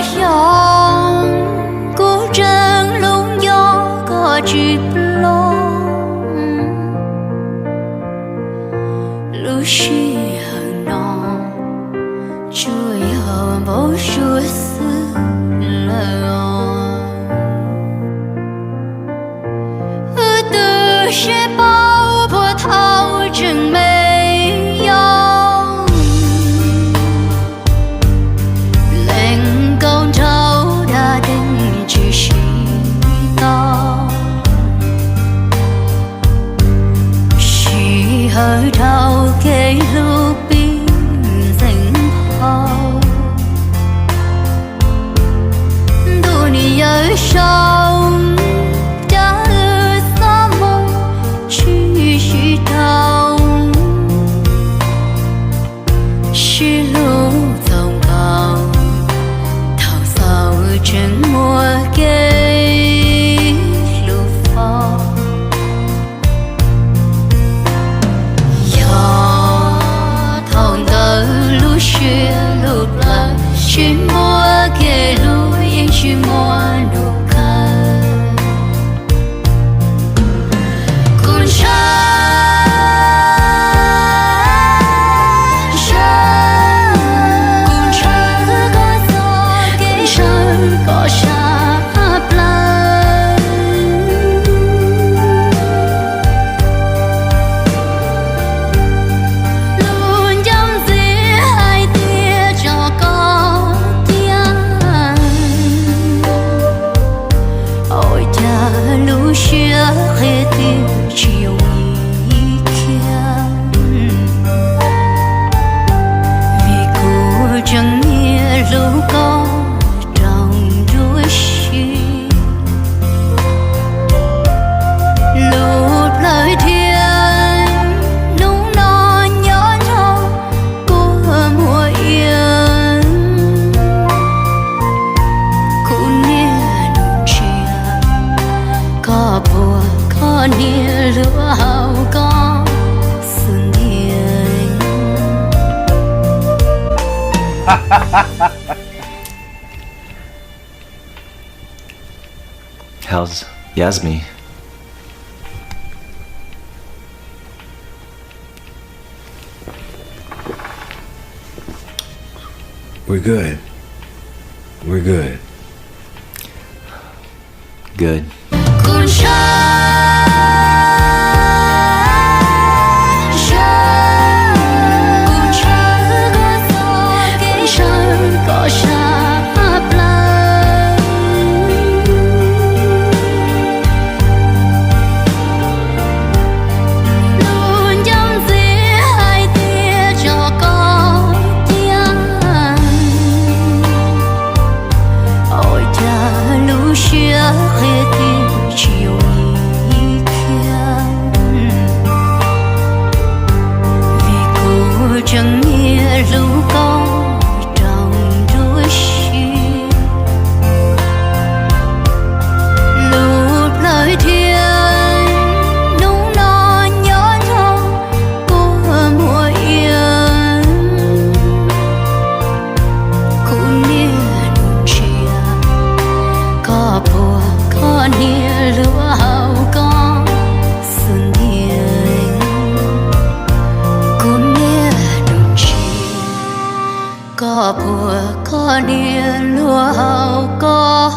Xyov kuv tseem hlub nco koj tsis ploj, lub sij hawm no tsuas yog npau suav xwb lawm os. Wb twb sib paub puag thaum tseem me yom, leej nkaus nraug dab deeg tsis sib tau, sij hawm dhau kev hlub pib ntxeev phau. Ntuj niam yawm saub, cas wb xob mus tsis sib dhau, sib hlub txaus nkaus thaum xaus tseem muaj kev hlub fo. Yog thaum ntawd lub siab lub plawv tsis muaj kev hlub yeej tsis muaj nus kawg. Kuv ntshaw, ntshaw, kuv ntshaw koj txoj kev ntshaw koj sab plaws. Lus ncauj ntxiv hais tias tso koj cia, ua cas lub siab qhia tias tsis yooj yim kiag, vim kuv tseem nyiam hlub koj rau nruab siab. Lub plawv dhia hnub no nyob nrog kua muag iav, kuv niaj hnub ntsia koj puag koj niag luag hauv koj xub ntiag. How's Yasmin? We're good. We're good. Good. Kuv ntshaw, ntshaw, kuv ntshaw koj txoj kev ntshaw koj sab plaws. Lub ncauj ntxiv hais tias tso koj cia, ua cas lub siab qhia tias tsis yooj yim kiag, vim kuv tseem nyiam hlub koj rau nruab siab. Lub plawv dhia hnub no nyob nrog kua muag iav, kuv niaj hnub ntsia koj puag koj niag luag hauv koj xub ntiag. Kuv niaj hnub ntsia koj puag koj niag luag hauv koj